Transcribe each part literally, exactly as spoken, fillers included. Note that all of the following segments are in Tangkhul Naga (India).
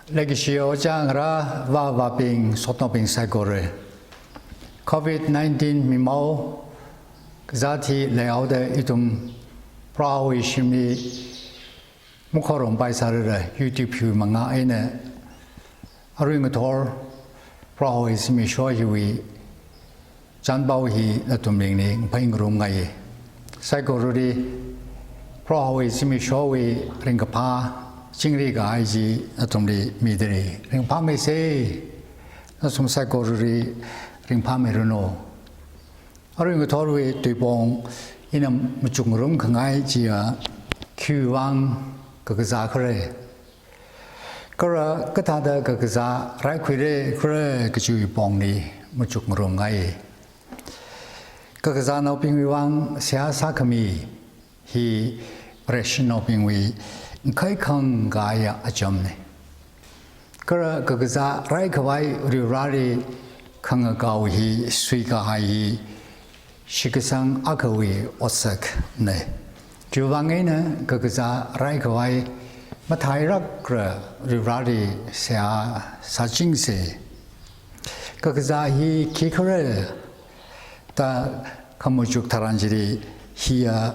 Leikashi ojā ngarā, avā avabing, sotnaobing saikora. Covid nineteen mimao kazāt hi leihaoda ithum Prohowui shimli makhorum paisālala YouTube hiwui mangā eina arui ngathor Prohowui zimiksho hiwui chānpao hi nathumli ngaphāngarumngai. Saikorali Prohowui zimikshowui ringkaphā chingri kahai chi nathumli midalei. Ringphāmeisa. Nathum saikorali ringphāmiranu. Arui ngathorwui tuipong ina machukngarumkhangai chiya khiwuivang kakazā khala, kala kathāda kakazā raikhuira khala kajiwui pongli machukngarumngai. Kakazānaobingwui vang seihā sākhami hi Vareshinaobingwui ngakhai khangkahaiya achamna. Kala kakazā raikhavai Varivarali khangakao hi suikahai hi shitkasang akhawui otsakna. Chiwuivang eina kakazā raikhavai mathālākra Varivarali seihā sāchingsa. Kakazā hi khikhala da khamachuk tharan chili hiya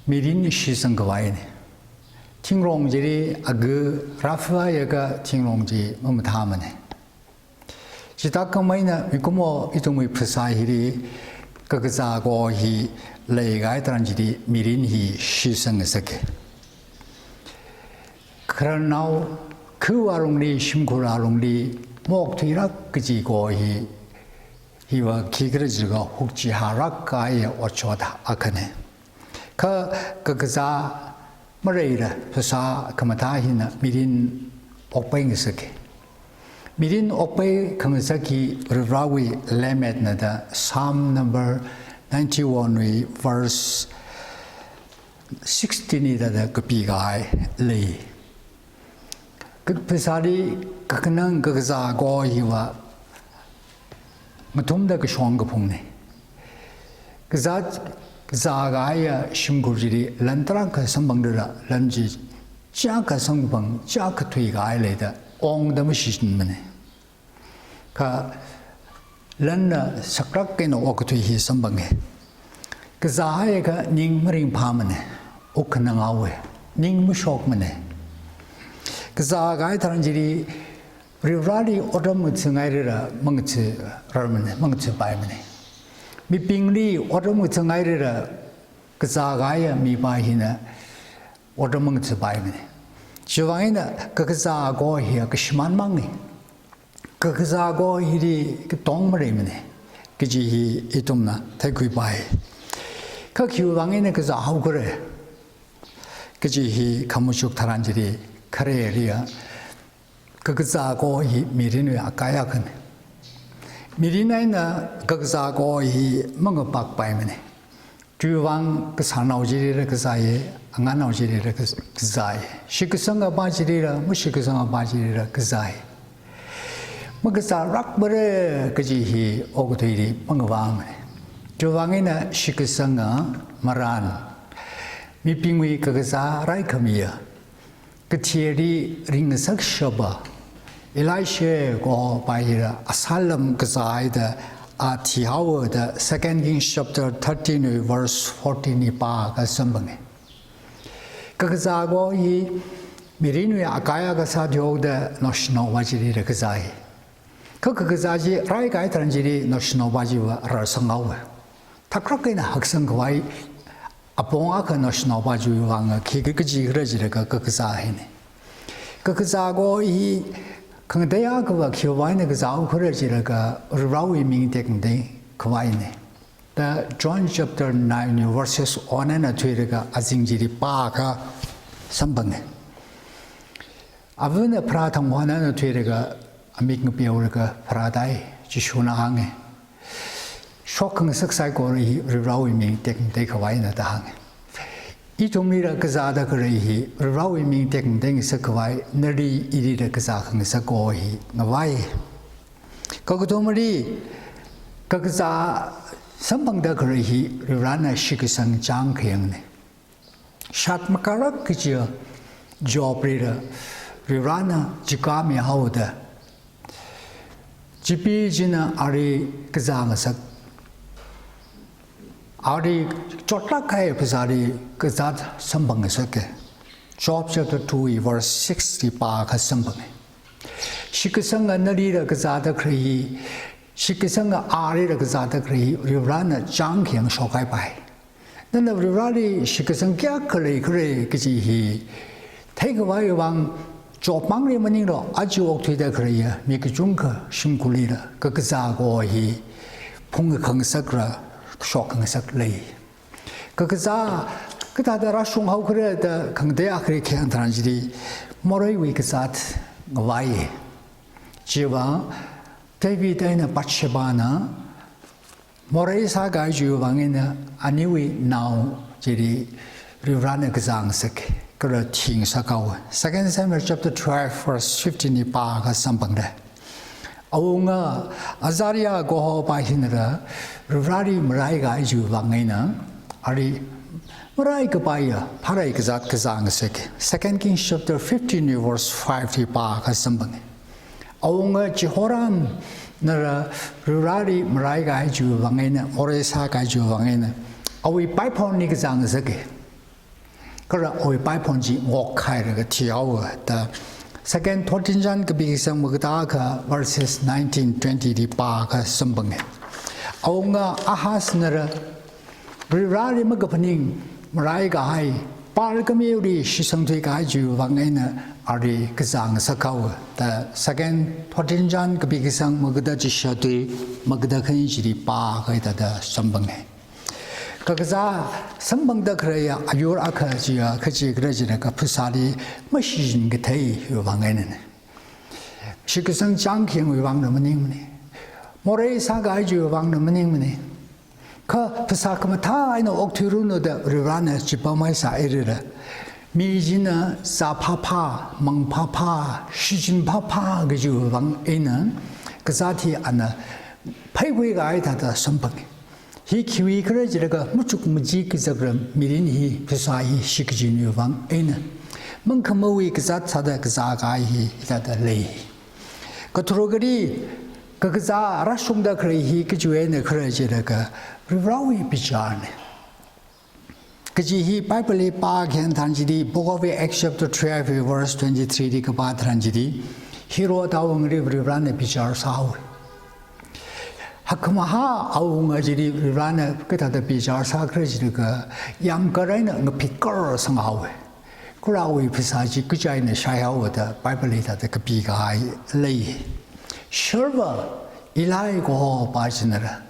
mirin shitsangkhavaina. Thingrong chili aga rāfāhaiakha thingrong chi mamathāmana. Chithākhamei eina mikumo ithumwui phasā hili kakazā kaho hi leikahai tharan chili mirin hi shitsangngasaka. Khararnao khawui alungli, shimkhur alungli maokthuilāk kaji kaho hi, hiva khikhala jiakha hukchihālāk kahaiya otshot akhana. Kha kakazā maleila phasā khamathā hina mirin okpaingasaka. Mirin okpai khangasak hi Varivarawui lemmetna da Psalm number ninety-one wui verse sixteen li thāda kapikahai lei. Kha phasāli kakhanang kakazā kaho hiva ngathumda kashong kaphungna. Kazā, kazākahaiya shimkhur chili lan tarākha samphangdala lan chi chiyākha samkaphang, chiyākha thuikahai leida ongda mashichinmana. Kha lanna saklāk eina okathui hi samphanga. Kazāhaiakha ning maringphāmana, wukkhanang haowa, ning mashokmana. Kazākahai tharan chili Varivarali otram ngathāngailala mangathārarmana, mangathāpaimana. Mibingli otram ngathāngailala kazākahaiya mipā hina otram mangathāpaimana. Chiwuivang eina kakazā kaho hiya kashimān mangna. Kakazā kaho hili katong maleimana kaji hi ithumna theikhuipai. Kha khiwuivang eina kazāhaokhala kaji hi khamachuk tharan chili khareliya kakazā kaho hi mirinwui akai akhana. Mirin eina kakazā kaho hi mangapakpaimana. Chiwuivang kasānao chilila kazāya, angannao chilila kaz-, kazāya. Shitkasanga pā chilila, mashitkasanga pā chilila kazāya. Makazālākmara kaji hi okathuili mangavāmana. Chiwuivang eina shitkasanga marān, mibingwui kakazā raikhamiya, kathili ringngasakshapa Elisha kaho pā hila asālam kazāhaida a thihaowa da Second Kings chapter thirteen wui verse fourteen li pākha samphanga. Kakazā kaho hi mirinwui akai akha sāthuihaoda naoshinao pā chilila kazāya. Kha kakazā chi raikahai tharan chili naoshinao pā chiva rarsanghaowa. Thaklāk eina haksangkhavai apong akha naoshinao pā chiwui vang khi, khi kajikhala jilaga kakazā hina. Kakazā kaho hi khangatei akhava khiwuivang eina kazāhaokhala jilaga Varivarawui ming tekngateikhavai eina. Da John chapter nine verses one eina thuilaga azing chili pākha samphanga. Avana pharā thang one eina thuilaga amik ngapeolaga pharātai, Jishuna hānga. Shokkhangasak saikora hi Varivarawui ming tekngateikhavai eina da hānga. Ithumlila kazāda khalei hi Varivarawui ming tekngateingasakkhavai, nali ilila kazākhangasak kaho hi ngavai. Kakathumali, kakazā samphangda khalei hi Varivarana shitkasang chāngkhayangna. Shat makālāk kajiya Joblila Varivarana chikami haoda, chipeena ali kazā ngasak, ali chotlāk kahai phasāli kazāt samphang ngasaka. Job chapter two verse six li pākha samphanga. Shitkasanga nalila kazāda khalei hi, shitkasanga alila kazāda khalei hi, Varivarana chāng khayang shokhaipai. Nana Varivarali shitkasang kayākha leikhala kaji hi theikhavai vang Job mangli maninglo, aja okathuida khaleiya mi kachungkha shimkhurlila kakazā kaho hi phungkhangasak kala shokngasak lei. Kakazā kathāda rāshung haokhala da khangatei akhali khayang tharan chili moreiwui kazāt ngavai. Chiva David eina Bathshebana morei sākahai chiwui vang eina aniwui nao chili Varivarana kazā ngasaka, kala thi ngasakhaowa. Second Samuel chapter twelve verse fifteen li pākha samphangda, awunga Azariah kaho pa hinala Varivarali maraikahai chiwui vang eina ali maraikapaiya pharei kazāt kazā ngasaka. Second Kings chapter fifteen verse five li pākha samphanga. Awunga Jehoramnala Varivarali maraikahai chiwui vang eina, morei sākahai chiwui vang eina, awui paiphonli kazā ngasaka. Kala awui paiphon chi ngokhailaga thihaowa da Second Thotrinchān kapi kasang magada akha verses nineteen twenty li pākha samphanga. Awunga Ahaznala Varivarali makaphaning maraikahai, Baal kameoli shitsang thuikahai chiwui vang eina ali kazā ngasakhaowa da Second Thotrinchān kapi kasang magada chishat tui magada khani chili pākha hithāda samphanga. Kakazā samphangda khaleiya ayur akha chiya kachi khala jilaga phasāli mashichin katheiwui vang einana. Shitkasang chāng khayangwui vangna maningmana. Morei sākahai chiwui vangna maningmana. Kha phasā khamathā eina okthuiranu da Varivarana chipamhaisāhairala, mi china zāphāphā, mangphāphā, shichinphāphā kajiwui vang eina kazāt hi ana phaikhuikahai thāda samphanga. Hi khiwui khala jilaga machuk maji kazakra mirin hi phasā hi shitkachinwui vang eina mangkhamawui kazāt sāda kazākahai hi hithāda lei. Katharukali kakazā rāshungda khalei hi kachiwui eina khala jilaga Varivarawui bicharna. Kaji hi Bible li pākhayang tharan chili, Book of Acts chapter twelve verse twenty-three li kapā tharan chili, Herod awungli Varivarana bichar sāhaowa. Hakkhamahā awunga chili Varivarana kathāda bichar sākhala jilaga yamkar eina ngaphit kar sanghaowa. Kala awui phasā chi kachaina shaihaowa da Bible li thāda kapikahai lei. Sharva Eli kaho pa chinala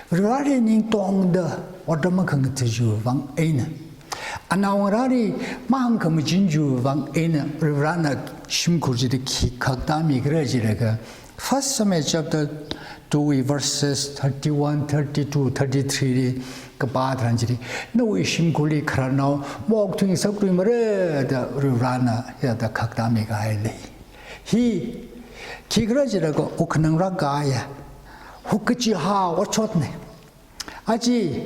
Varivarali ning tongda otram makhangatha chiwui vang eina, anaongarāli mahāngkhamachin chiwui vang eina Varivarana shimkhur chili khi khaktāmikhala jilaga First Samuel chapter two verses thirty-one, thirty-two, thirty-three li kapā tharan chili, nawui shimkhurli khararnao maokthuingasakluimara da Varivarana hithāda khaktāmikahai lei. Hi khikhala jilaga wukkhanang rākahaiya, huk kachihā otshotna. Aja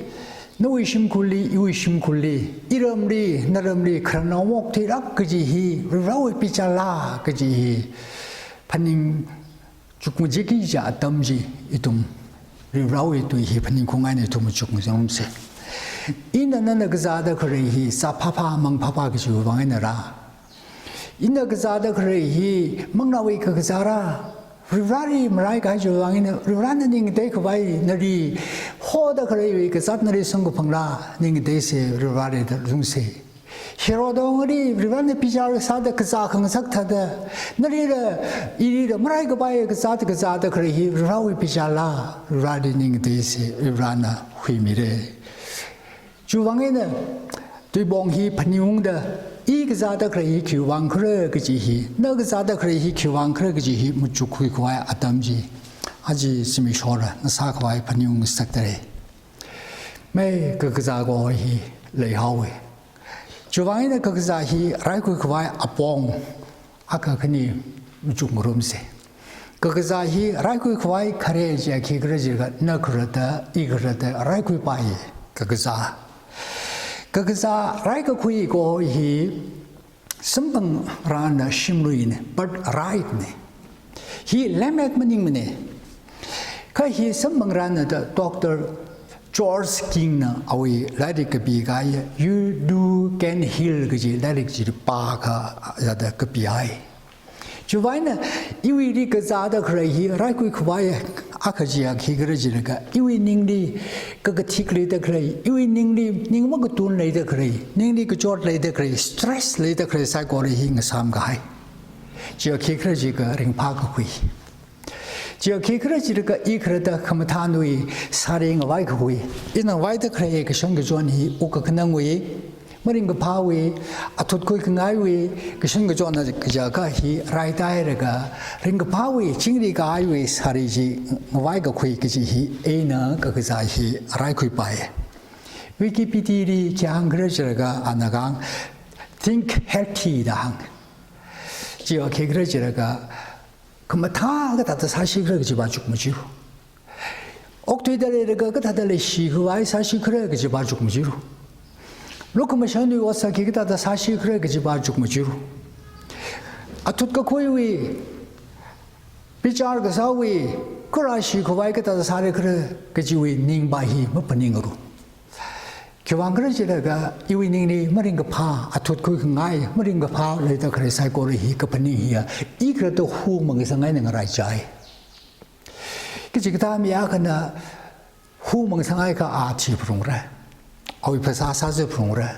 nawui shimkhurli, iwui shimkhurli, iramli, naramli khararnao maokthuilāk kaji hi Varivarawui bicharla kaji hi phaning chukmajiki kaji atam chi ithum Varivarawui tui hi phaningkhaung eina ithum chukngarumsa. Ina nana kazāda khalei hi zāphāphā mangphāphā kajiwui vang einala, ina kazāda khalei hi manglāwui kakazāla, Varivarali maraikahai chiwui vang eina Varivarana ning ngateikhavai nali hoda khaleiwui kazāt nali samkaphangla ning ngateisa, Varivarali da lungsa. Herod awungali Varivarana bichar sāda kazā khangasak thāda, nalila ilila maraikapai kazāt kazāda khalei hi Varivarawui bicharla, Varivarali ning ngateisa, Varivarana huimira. Chiwui vang eina tuipong hi phaningungda, i kazāda khalei hi khiwui vang khala kaji hi, na kazāda khalei hi khiwui vang khala kaji hi machukkhuikhavai atam chi aja zimikshora na sākhavai phaningung ngasakdalei. Mei kakazā kaho hi leihaowa. Chiwui vang eina kakazā hi raikhuikhavai apong akha khani machukngarumsa. Kakazā hi raikhuikhavai khare chiya khikhala jilaga na khalatta, i khalatta raikhuipaiya kakazā. Kakazā raikakhui kaho hi Samphang rana shimluine, birthright ne. Hi lemmet maningmane. Kha hi samphang rana da Doctor George King na awui lairik kapi kahai, You Do Can Heal kaji lairik chi pākha zada kapi hai. Chiwuivang eina, iwuili kazāda khalei hi, raikhui khavai akha chiya khikhala jilaga, iwui ningli kakathik leida khalei, iwui ningli ning makatun leida khalei, ningli kachot leida khalei, stress leida khalei saikora hi ngasām kahai. Chiya khikhala jilaga ringphā kakhui. Chiya khikhala jilaga i khalatta khamathānwui sari ngavai kakhui. Ina ngavaida khalei kashan kachon hi wukkhanangwui, maringkaphāwui, athut khuikangaiwui kashan kachonna kaja kha hi raitailaga, ringkaphāwui, chingri kahaiwui sari chi ngavai kakhui kaji hi eina kakazā hi raikhuipai. Wikipedia li khi hāngkhala jilaga ana kahāng, "Think healthy" da hāng. Chiya khikhala jilaga, khamathā kathāda sāshikhala kajiva chukmajiru. Okthuida leilaga kathāda leishi khavai sāshikhala kajiva chukmajiru. Lukhamashanwui ot sāki kathāda sāshikhala kajiva chukmajiru. Athut kakhuiwui, bichar kasāwui, khuirāshi khavai kathāda sālikhala kajiwui ningva hi maphaningaru. Khiwuivang khala jilaga, iwui ningli maringkaphā, athut khuikangai, maringkaphā leida khalei saikora hi kaphaning hiya, i khalatta hu mangasāngai eina ngaraichai. Kachikathā mi akhana hu mangasāngai kha a thiphalungra. Awui phasā sāzatphalungra.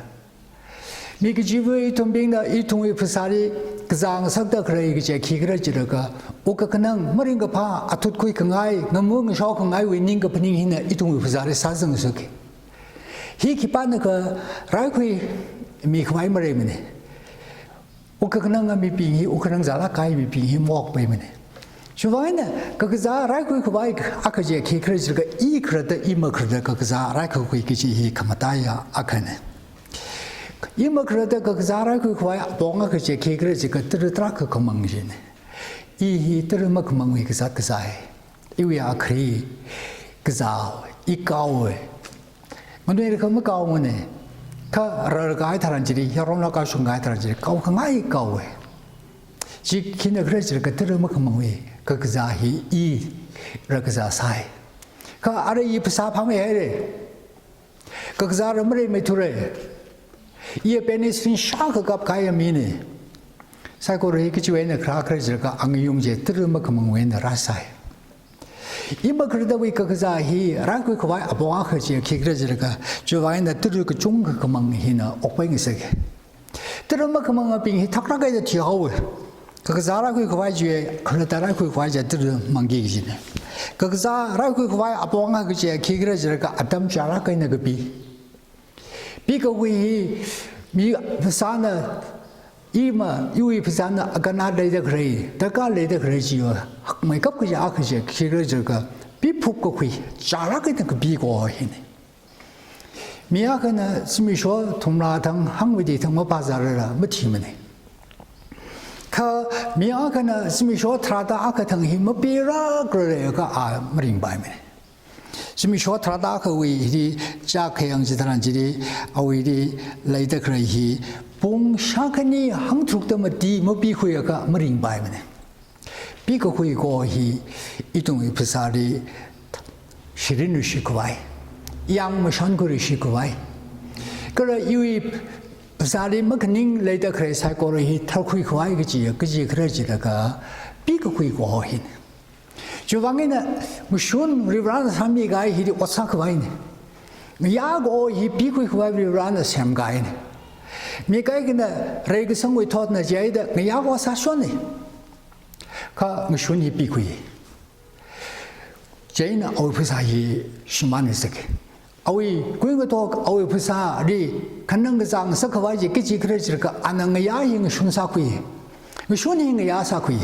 Mi kachiva ithumbingna ithumwui phasāli kazā ngasakda khalei kaji khikhala jilaga, wukkhanang, maringkaphā, athut khuikangai, ngamu ngashaokangaiwui ning kaphaning hina ithumwui phasāli sāzat ngasaki. Hi khipānakha raikhuimi khavai maleimane. Wukkhananga mibing hi, wukkhanang zālāk kahai mibing hi mokpaimane. Chiwuivang eina, kakazā raikhui khavai akha chiya khikhala jilaga, i khalatta, i makhalatta kakazā raikhuikhui kaji hi khamataiya akhane. I makhalatta kakazā raikhui khavai apong akha chiya khikhala jilaga, tara tarākha khamang jine. I hi tara makhamangwui kazāt kazāi. Iwui akhali kazā, i kaowe. Nganuilakha makaomane. Kha rarkahai tharan chili, yaronla kashungkahai tharan chili, kaokhangai kaowe. Chi khina khala jilaga, tara makhamangwui kakazā hi i rākazā sai. Kha ara i phasā phāmeihaire. Kakazā rāmaleimeithure. Iya penicillin shākha kapkahaiya mine. Saikora hi kachiwui eina kharā khala jilaga, angayung chi tara makhamangwui eina rāsai. I makhalattawui kakazā hi raikhui khavai apong akha chiya khikhala jilaga, chiwuivang eina tara kachungkha khamang hina okpai ngasake. Tara makhamangabing hi thaklāk eina thihaowe. Kakazā raikhui khavai chi, khalatta raikhui khavai chi tara mangki kajine. Kakazā raikhui khavai apong akha chiya khikhala jilaga, atam chālāk eina kapi. Pikakhui hi, mi phasāna, ima, iwui phasāna akhana leida khalei, darkar leida khalei chiya hakmeikap kaja akha chiya khikhala jilaga, piphup kakhui, chālāk eina kapi kaho hine. Mi akhana zimiksho thumrā thang, hangwui thang mapazārala mathimane. Kha mi akhana zimiksho tharāda akha thang hi mapirākla leiakha a maringpaimane. Zimiksho tharāda akhawui hili chāk khayang chitharan chili, awuili leida khalei hi pung shākhani hangtharukda mati mapikhuiakha maringpaimane. Pikakhui kaho hi ithumwui phasāli shirinluishit khavai, yang mashankhuiluishit khavai, kala iwui phasāli makhaning leida khalei saikora hi tharkhui khavai kaji, kaji khala jilaga, pikakhui kaho hine. Chiwuivang eina ngashun Varivarana sāmikahai hili ot sākhavaine. Ngayā kaho hi pikhui khavai Varivarana semkahaine. Mi kaikhana reikasangwui thotna jihaida ngayā kaho sāshonne. Kha ngashun hi pikhui. Chieina awui phasā hi shimān ngasake. Awui kuingatok, awui phasāli khanang kazā ngasak khavai chi kachi khala jilaga, ana ngayā hi ngashun sākhui. Ngashun hi ngayā sākhui.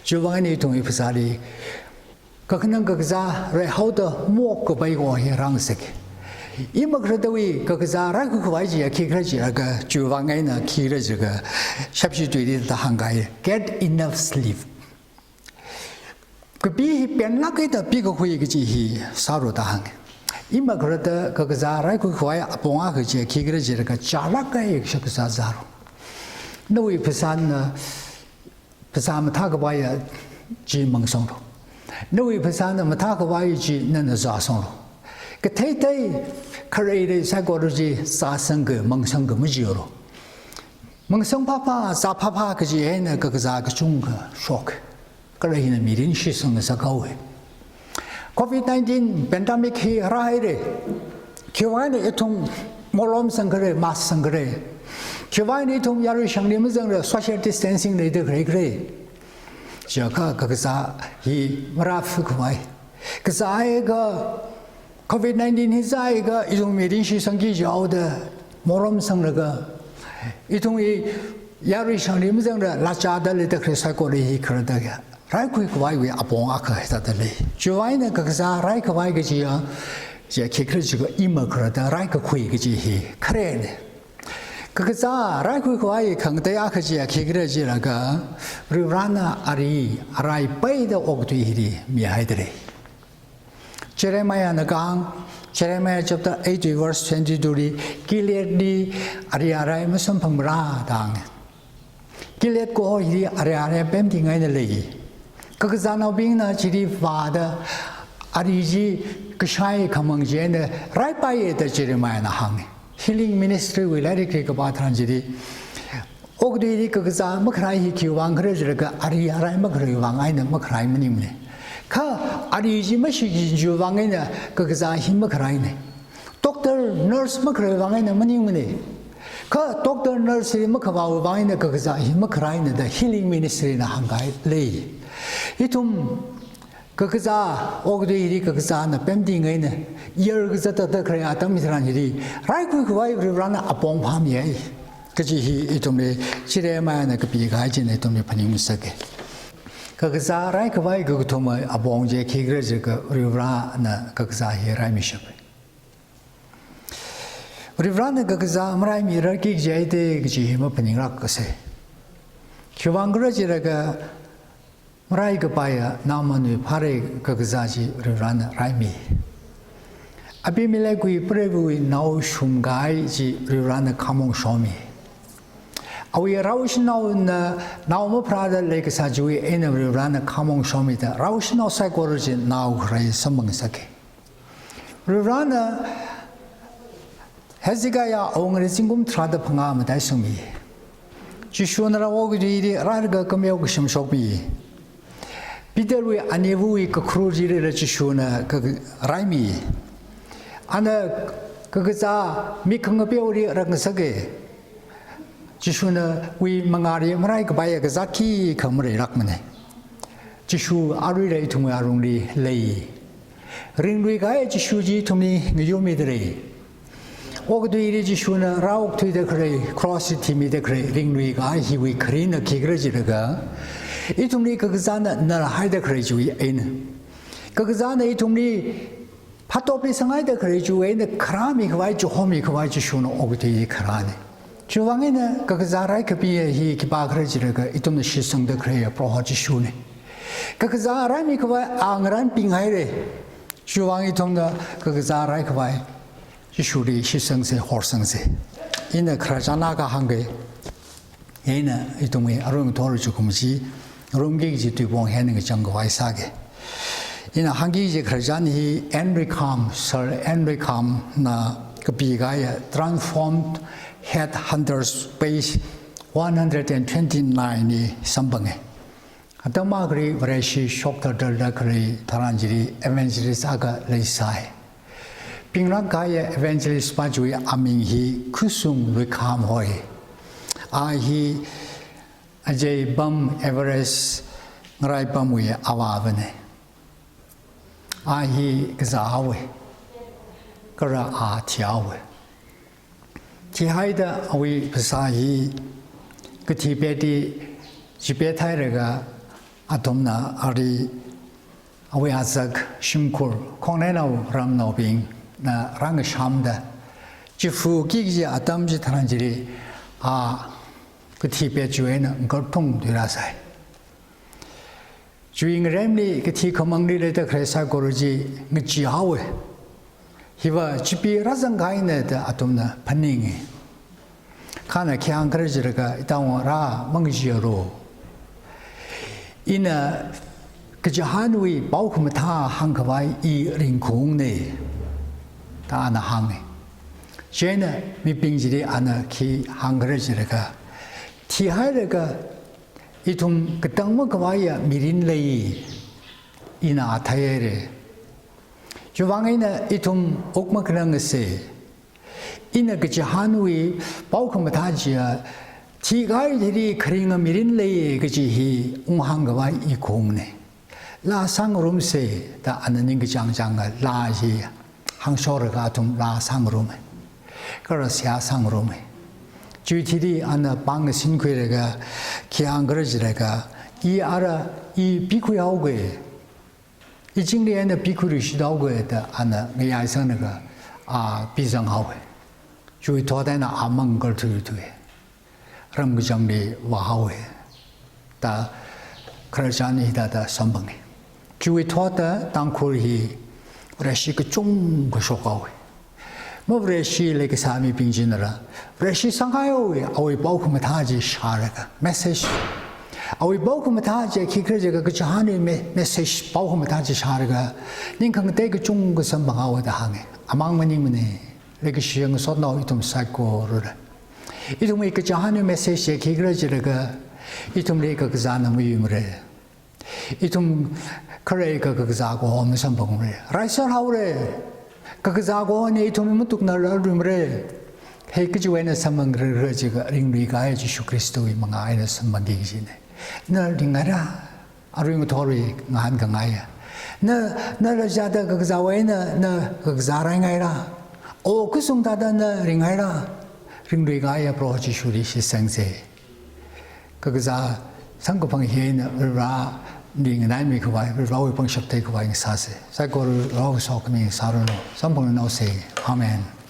Chiwuivang eina ithumwui phasāli kakhanang kakazā raihaoda mok kapai kaho hi rāngasake. I makhalattawui kakazā raikhui khavai chiya khikhala jilaga, chiwuivang eina khikhala jilaga, shapshi tuili thāda hāngkahai, get enough sleep. Kapi hi penlāk eina pikakhui kaji hi sālu da hānge. I makhalatta kakazā raikhui khavai apong akha chiya khikhala jilaga, chālāk kahai kashak kazā zālu. Nawui phasāna phasā mathākhavai chi mangsanglu. Nawui phasāna mathākhavai chi nana zāsanglu. Katheithei kharei rei saikora chi zāsangga, mangsangga majialu. Mangsang phāphā, zā phāphā kaji eina kakazā kachungkha shok. Kala hina mirin shitsang sākhui. Covid nineteen pandemic hi rāhaira. Khiwuivang eina ithum moromsang khala, mask sangkhala? Khiwuivang eina ithum yarui shangli mazangla social distancing leida khalei khala? Chiakha kakazā hi marāpha̱khavai. Kazāakha Covid nineteen hi zāakha ithum mirin shitsangki jihaoda moromsanglaga, ithum hi yarui shangli mazangla lachada leida khalei saikora hi kharada kya? Raikhuikhavaiwui apong akha hithāda lei. Chiwuivang eina kakazā raikhavai kajiya, chiya khikhala jiakha ima kharada raikakhui kaji hi kharena. Kakazā raikhuikhavai khangatei akha chiya khikhala jilaga, Varivarana ari arai peida okathui hili mihaidalei. Jeremiahna kahāng, Jeremiah chapter eight verse twenty-two li, Gileadli ari arai masamphangmara da hānga. Gilead kaho hili ari arai pemtingaina lei. Kakazānaobingna chili vāda ari chi kashai khamang chi eina raipaiya da Jeremiahna hānga. Healing ministry wui lairikli kapā tharan chili, okathuili kakazā makharai hi khiwuivang khala jilaga, ari arai makharai vang eina makharai maningmana. Kha ari chi mashiki chiwuivang eina kakazā hi makharaina. Doctor, nurse makharai vang eina maningmana. Kha doctor, nurse hi makhavāwui vang eina kakazā hi makharaina da healing ministry na hāngkahai lei. Ithum kakazā, okathui hili kakazāna pemtingaina, yarkazat tāda khalei atam hitharan hili, raikhuikhavai Varivarana apong phāmiya kaji hi ithumli Jeremiahna kapikahai china ithumli phaningngasaka. Kakazā raikhavai kakathuma apong chi khikhala jiakha Varivarana kakazā hi raimishapa. Varivarana kakazā maraimirarki kaji eina kaji hi maphaninglāksa. Khiwuivang khala jilaga, maraikapaiya Naamanwui phārei kakazā chi Varivarana raimi. Abimelechwui preiva̱wui nao shumkahai chi Varivarana khamong shomi. Awui rao shanaona nao mapharāda leikasā chiwui eina Varivarana khamong shomida rao shanao saikora chi nao kharei samphang sāki. Varivarana Hezekiah awungli zingkum tharāda phangā mataisangmi. Jishuna rāokathuili rālaga kameo kashamshokmi. Peterwui aniwui kakharu chilila Jishuna ka-, raimi. Ana kakazā mik khangapeoli rāngasaka. Jishunawui mangāli maraikapaiya kazāt khikha maleilākmana. Jishu aruila ithumwui alungli lei. Ringluikahai Jishu chi ithumli ngayurmidalei. Okathuili Jishuna rāokthuida khalei, cross li thimida khalei, ringluikahai hiwui kharina khikhala jilaga, ithumli kakazāna nalhaida khalei chiwui eina. Kakazāna ithumli phatopli sanghaida khalei chiwui eina kharāmikhavai, chihomikhavai Jishuna okathuili kharāna. Chiwuivang eina kakazā raikapaiya hi khipākhala jilaga ithumna shitsangda khaleiya Proho Jishuna. Kakazā raimikhavai a ngarānpinghaira. Chiwuivang ithumna kakazā raikhavai Jishuli shitsangsa, horsangsa. Ina khararchan akha hāngga. Ina ithumwui arui ngathor chukum chi, rumki kaji tuipong hi ngachangkhavai sāga. Ina hāngki kaji khararchan hi Henry Kham, Sir Henry Kham na kapikahaiya Transformed Headhunters, page one hundred and twenty-nine li samphanga. Atam akhali Vareshi shokdalda khalei tharan chili evangelist akha leisai. Pinglākkahaiya evangelist pa chiwui aming hi Khusung Luikham hoi. A hi Ajay Bam Everest Ngaraibamwui avāvana. A hi kazāhaowa. Kala a thihaowa. Thihaida awui phasā hi kathi peti chipet hailaga athumna ali awui azak shimkhur Khongneinao ramnaobingna rāngashamda chifuki kaji atam chitharan chili a kathi pet chiwui eina ngarthung thuirāsai. Chiwui ngaremli kathi khamangli leida khalei saikora chi ngacheehaowa. Hiva chipi rāzangkahaina da athumna phaninga. Khana khi hāngkhala jilaga, itāngarā mangachiyaro. Ina kachihānwui paokhamathā hāngkhavai i ringkhaungna, da ana hānga. Chieina mibing chili ana khi hāngkhala jilaga, thihailaga ithum katang makhavaiya mirin lei, ina theihaira. Chiwuivang eina ithum wuk makhanangasa. Ina kachihānwui paokhamathā chiya, thikahai thili kharinga mirin lei kaji hi unghāngkhavai i khaungna. Laa sāngarumsa, da ana ningkachāng chānga laa hi hāngsholaga athum laa sāngaruma. Kala seihā sāngaruma. Chiwui thili ana pāng ngasinkhuilaga, khi hāngkhala jilaga, i ara i pikhuihaoga, i chingri eina pikhuiluishithaoga da ana ngayaisanglaga, a, pizanghaowa. Chiwui thot eina a mangal thuithui. Ramkachangli vāhaowa, da khararchan hithāda samphanga. Chiwui thotda Tangkhul hi Vareshi kachungkha shokhaowa. Mavareshi leikasā mibing chinala, Vareshi sānghaihaowa, awui paokhamathā chi shālaga, message. Awui paokhamathā chi khikhala jilaga kachihānwui me-, message paokhamathā chi shālaga, ning khangatei kachungkha samphanghaowa da hānga. Amang maningmana, leikashi ngasotnao ithum saikorala. Ithumwui kachihānwui message chi khikhala jilaga, ithumli kakazāna mayuimara. Ithum kharei kakazā kaho masamphangra. Raiserhaora. Kakazā kahona ithum matukna rarumra. Hi kachiwui eina samphangra jiakha ringluikahai Jishu Khristawui mangā eina samphangki kajina. Na ringaira, arui ngathorwui ngahānkangaiya. Na, na rajada kakazāwui eina na kakazā raingaira. O kashung thāda na ringaira. Ringluikahaiya Proho Jishuli shitsangsa. Kakazā samkaphang hi eina Varivarali nganaimikhavai, Varivarawui pangshap theikhavai ngasāsa. Saikora Varewui sokhami ngasāranu. Samphangnaosa. Amen.